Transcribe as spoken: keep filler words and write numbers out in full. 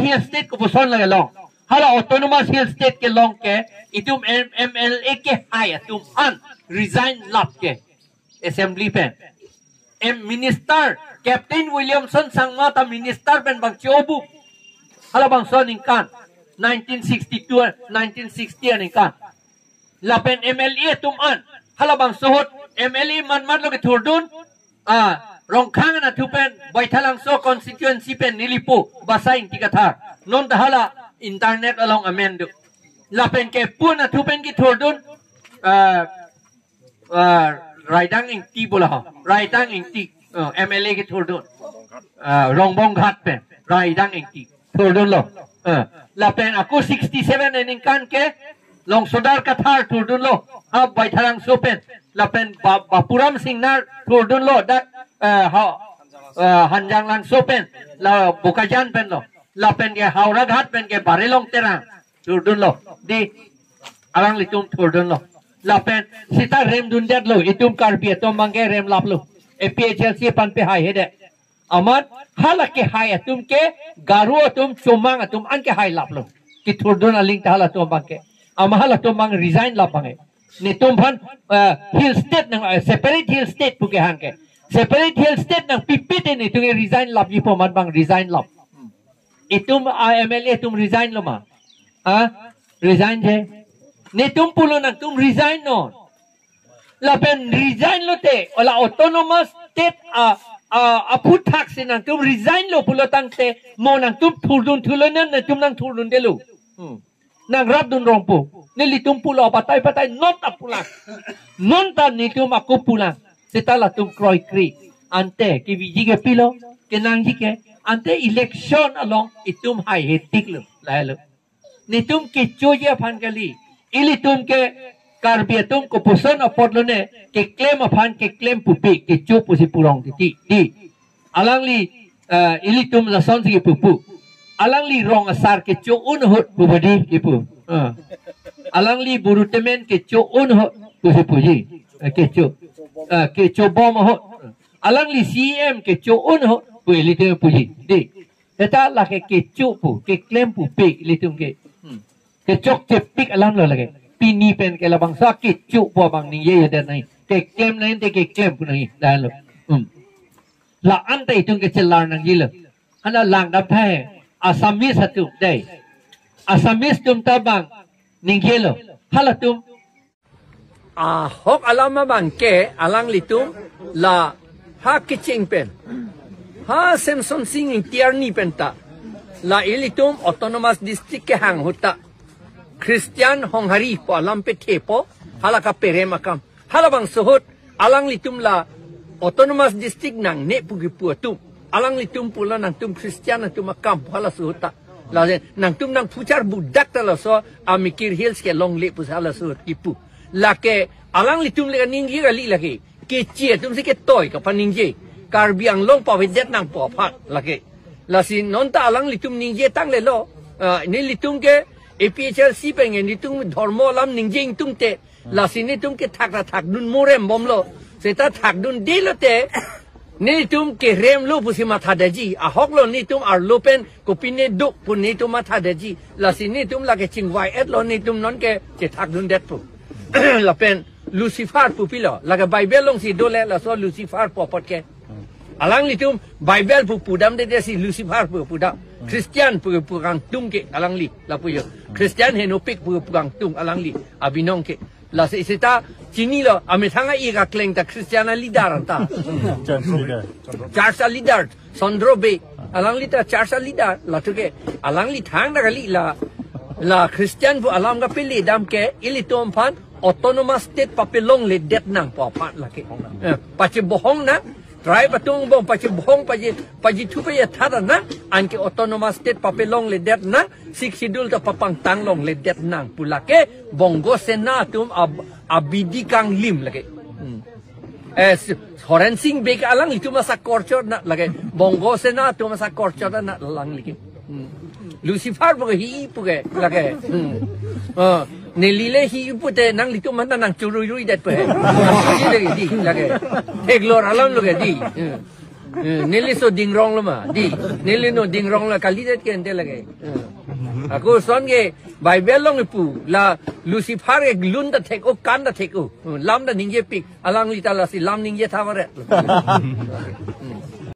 Hill State kopuson lake long. Hala Autonomous Hill State kelong ke itum M-, M L A kehai atum an resign lap ke assembly pen. M Minister Captain Williamson Sangma ta minister pen bang chobu. Hala bangso aningkan nineteen sixty-two, nineteen sixty aningkan. Lapen M L A atum an, hala bangso ahut M L A man man lo kethurdun, ah, Rongkhang anatthu pen, Baithalangso constituency pen nelipu, Basa Ingti Kathar. Non ta hala internet along amen do. Lapen ke pu anatthu pen kethurdun, ah, ah, Raidang Ingti bola ho, Raidang Ingti, ah, M L A kethurdun. Ah, Rongbong Ghat pen, Raidang Ingti thurdunlo. Eh, lapen ako sixty-seven aningkan ke Longsodar Kathar thurdunlo. Ha Baithalangso pen. Lapen Ba-, Bapuram Singnar thurdunlo. Dak, eh, ha, eh, Hanjanglangso pen. La Bokajan pen lo. Lapen ke Howraghat pen ke Barilong Terang thurdunlo. Di alanglitum thurdunlo. Lapen seta remdundetlo. Itum Karbi atum abangke remlaplo. A P H L C aphan pehai hede. Amat hala kehai atum ke Garo atum, Chomang atum an kehai laplo. Kethurdun aling ta halatum abangke. Amat halatum abang resign lap abangke. Netum aphan, eh, Hill State nang, eh, separate Hill State pu kehang ke. Separate Hill State nangpipe te netum ke resign lapji pu amat abang resign lap. Itum a M L A atum resign lo ma? Ah, resign je. Netum pulo nangtum resign non. Lapen resign lote, hala Autonomous State a, a, aphuthak si nangtum resign lo pulo tangte, mo nangtum thurdun thulo non, netum nangthurdundelo. Hmm. Nangrapdun rongpo. Nelitum pulo batai batai non ta pulang. Non ta netum ako pulang. Seta latum kroikre. Ante keviji ke pilo, kenangji ke. Ante election along itum haihetik lo. Lahelo. Netum kechoji aphan kali. Ilitum ke Karbi atum kopuson apotlo ne, keklem aphan keklem pupe, kecho pusi purong titi. Di. Alangli, eh, ilitum lasonsi kipu pu. Alangli rong asar kecho un ahut pu badi kipu. Eh. Alangli buru temen kecho un ahut pusi puji. Eh, kecho. Eh, kecho bom ahut. Alangli C E M kecho un ahut pu ilitum puji. Di. Seta lake kecho pu, keklem pupe ilitum ke. Hmm. Kechokchepik alam lo lake. Pini pen ke labangso kecho pu abang ningjedet nai. Keklem nai te keklem pu nai. Dah lo. Hmm. La-an ta itum kechelar nangji lo. Hala langdam thai. Assamese atum dei. Assamese atum ta bang ningjelo. Halatum ahok alam abangke alanglitum la ha Kiching pen, ha Semsonsing Ingti arni pen ta, la ilitum Autonomous District kehang ahut ta Christian Honghari pu alam pethepo, hala kaperem akam. Halabangso ahut alanglitum la Autonomous District nangne pu kipu atum. Alanglitum pulo nangtum Christian atum akam pu halaso ahut ta. Lasi nangtum nangphuchar budak ta laso a Mikir Hills ke longle pusi halaso ahut kipu. Lake alanglitum le kaningje kali lake. Keche atum si ketoi kapaningje. Karbi Anglong pavedet nangpo aphan lake. Lasi non ta alanglitum ningje tanglelo. Ah, nelitum ke A P H L C pen nelitum dhormo alam ningje ingtung te. Lasi netum ke thak ra thakdun morem bomlo. Seta thakdundelo te. Netum keremlo pusi mathadetji. Ahok lo netum arlo pen kopine duk pu netum mathadetji. Lasi netum lake chingvai-etlo netum non ke chethakdundetpo. Lapen Lucifer pu pilo. Lake Bible alongsi dole laso Lucifer pu apot ke. Alanglitum Bible pu pudamdedetsi Lucifer pu pudam. Christian pu pu kangtung ke alangli lapu jo. Christian henopik pu pu kangtung alangli abinong ke. Lasi seta chinilo, amethang a-ik akleng ta Christian a-leader anta. Church leader. Church a-leader, Sondro Bey. Alangli ta church a-leader, latum ke, alangli thangta kali la, la Christian pu alam kapele dam ke, ilitum aphan, Autonomous State papelongledet nangpo aphan lake. Eh, pachebohong nang, tribe atum angbong pachebohong pachi, pachithu pachethat nang, anke Autonomous State papelongledet nang, Sixth Schedule ta papangtang longledet nang pu lake Bongo Sena atum ab-, abidi kanglim lake. Hmm. Eh, s-, Horen Sing Bey alanglitum asa korchot na lake. Bongo Sena atum asa korchot na alanglike. Hmm. Lucifer pu ke hi pu ke lake. Hmm. Ah, neli le hi pu te nanglitum mana nangchurui ruidet pu he. Di lake, di lake. Theklor alam lo ke di. Hmm. Eh, neli so dingrong lo ma. Di, neli no dingrong lo, kalidet ke ante lake. Eh. Ako son ke Bible along ipu, la Lucifer ke lun ta thek-o, kan ta thek-o. Eh, lam ta ningjepik, alangli ta lasi lam ningje tha varet.